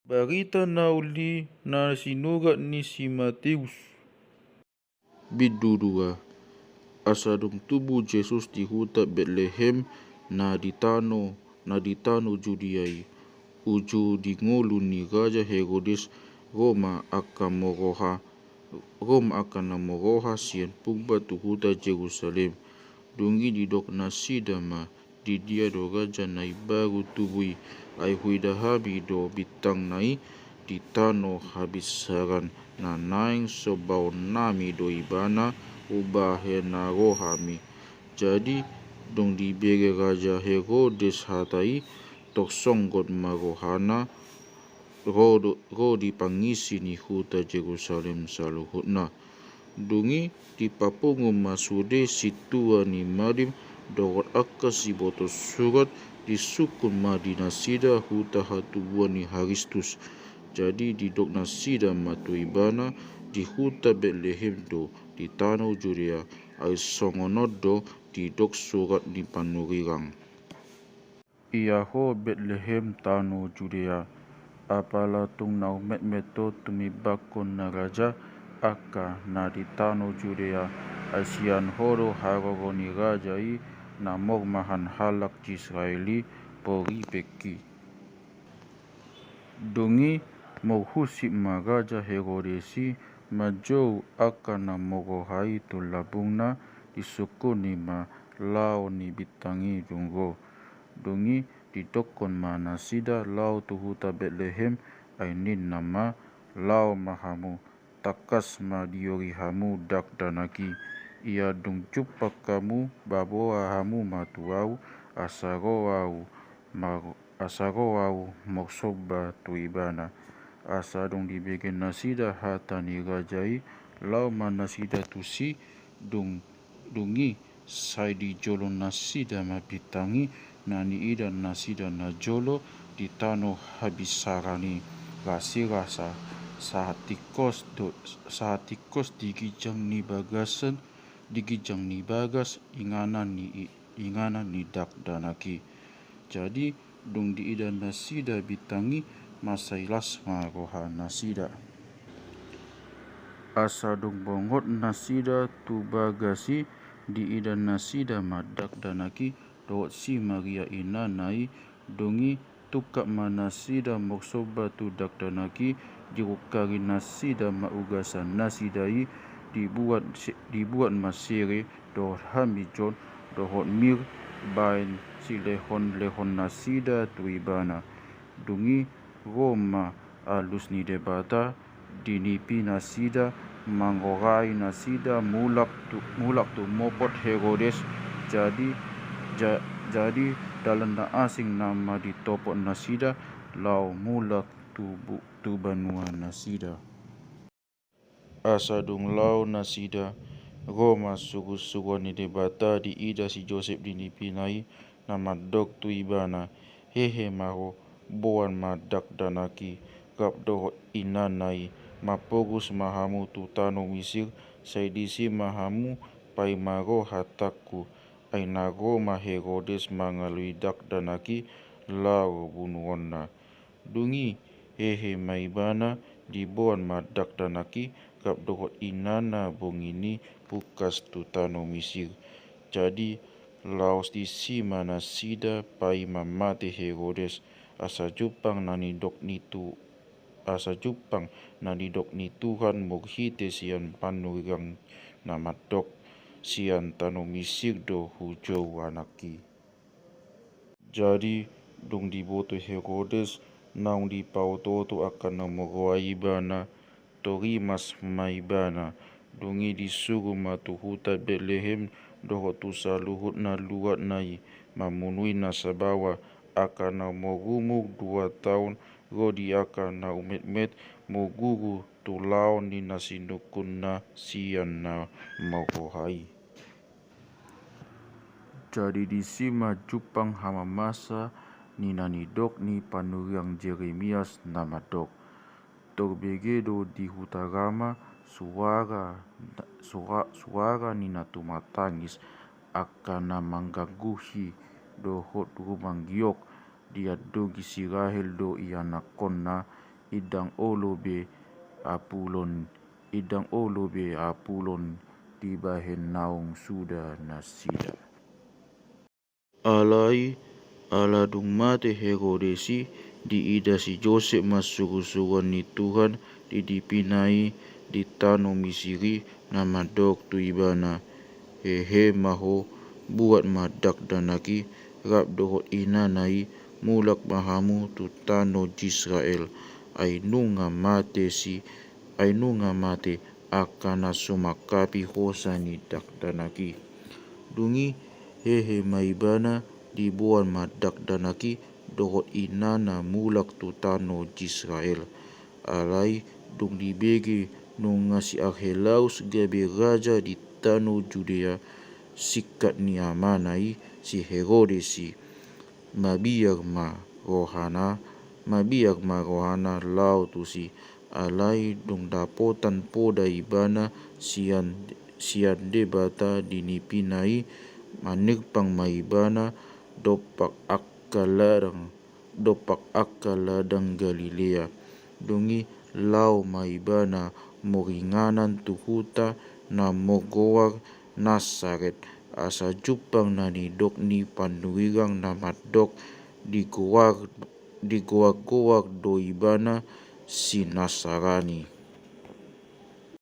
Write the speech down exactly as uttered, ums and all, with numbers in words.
Barita na uli na sinurat ni si Mateus. Bindu dua. Asa dung tubu Jesus di huta Betlehem na di tano, na di tano Judea i, uju di ngolu ni raja Herodes, ro ma angka moroha, ro ma angka na moroha sian purba tu huta Jerusalem. Dung i didok nasida ma, di dia do raja na imbaru tubu i? Ai huida hami do bintangna i di tano habinsaran, na naeng sombaonnami do ibana, umbahen na ro hami. Jadi, dung dibege raja Herodes hata i, torsonggot ma rohana, ro do, ro di pangisi ni huta Jerusalem saluhutna. Dung i dipapungu ma sude sintua ni malim dohot angka siboto surat, disungkun ma di nasida huta hatubuan ni Kristus. Jadi didok nasida ma tu ibana, di huta Betlehem do di tano Judea, ai songon on do didok surat ni panurirang. Ia ho Betlehem tano Judea, apala tung na umetmet do tumimbangkon na raja angka na di tano Judea, ai sian ho do haroro ni raja i na mormahan halak Israel i poribengki. Dung i morhusip ma raja Herodes i manjou angka na moroha i tu lambungna, disungkunni ma laho ni bintang i dung ro. Dung i didokkon ma nasida laho tu huta Betlehem, ai ninna ma, laho ma hamu, tangkas ma diori hamu dakdanak i. Ia dung jumpang hamu, baboa hamu ma tu ahu, asa ro ahu mar-, asa ro ahu marsomba tu ibana. Asa dung dibege nasida hata ni raja i, laho ma nasida tusi. Dung, dung i sai di jolo nasida ma bintang i, na niida nasida najolo di tano habinsaran i. Lasi rasa sahat tingkos do, sahat tingkos di ginjang ni bagasan, di ginjang ni bagas inganan ni i-, inganan ni dakdanak i. Jadi, dung diida nasida bintang i, mansai las ma roha nasida. Asa dung bongot nasida tu bagas i, diida nasida ma dakdanak i dohot si Maria inana i. Dung i tungkap ma nasida marsomba tu dakdanak i, dirungkari nasida ma ugasan nasida i, dibuat se-, dibuat ma sere dohot hamijon dohot mir baen silehonlehon nasida tu ibana. Dung i ro ma alus ni Debata di nipi nasida, mangorai nasida mulak tu, mulak tumopot Herodes. Jadi, ja-, jadi dalan na asing nama ditopot nasida laho mulak tu bu-, tu banua nasida. Asa dung laho nasida, ro ma surusuruan ni Debata diida si Josep di nipina i, na mandok tu ibana, hehe ma ho, boan ma dakdanak i rap dohot inana i, mampogos ma hamu tu tano Misir, sai disi ma hamu paima ro hatangku. Ai na ro ma Herodes mangalului dakdanak i laho bunuonna. Dung i, hehe ma ibana, diboan ma dakdanak i rap dohot inana bongini pungkas tu tano Misir. Jadi, laos disi ma nasida paima mate Herodes, asa jumpang na nidok ni Tu-, asa jumpang na nidok ni Tuhan marhite sian panurirang na mandok, sian tano Misir do hujou anak i. Jadi, dung diboto Herodes naung dipaotooto angka na marroha ibana, torimas ma ibana. Dung i disuru ma tu huta Betlehem dohot tu saluhut na luatna i, mamunui na sabawa angka na marumur dua taon ro di angka na umetmet, marguru tu laon ni na sinungkunna sian na marroha i. Jadi disi ma jumpang hamamasa ni na nidok ni panurirang Jeremias na mandok, torbege do di huta Rama suara, suara, suara ni na tumatangis, angka na manggangguhi dohot rumanggiok. Diandogi si Rahel do ianakkonna, indang olo be apulon, indang olo be apulon dibahen naung suda nasida. Alai ala dung mate Herodes i, diida si Josep ma surusuruan ni Tuhan di nipina i di tano Misir i, na mandok tu ibana: Hehe ma ho, buat ma dakdanak i, rap dohot inana i, mulak ma hamu tu tano Israel. Ai nunga mate si, ai nunga mate angka na so mangkapi hosa ni dakdanak i. Dung i hehe ma ibana, diboan ma dakdanak i dohot inana mulak tu tano Israel. Alai dung dibege nunga si Arkhelaus gabe raja di tano Judea, singkat ni amana i, si Herodes i, mabiar ma rohana, mabiar ma rohana laho tusi. Alai dung dapotan poda ibana sian, sian Debata di nipina i, manirpang ma ibana dompak angka ladang, dompak angka ladang Galilea. Dung i laho ma ibana maringanan tu huta na margoar Nasaret, asa jumpang na nidok ni panurirang na mandok: Digoar, digoargoar do ibana si Nasarani.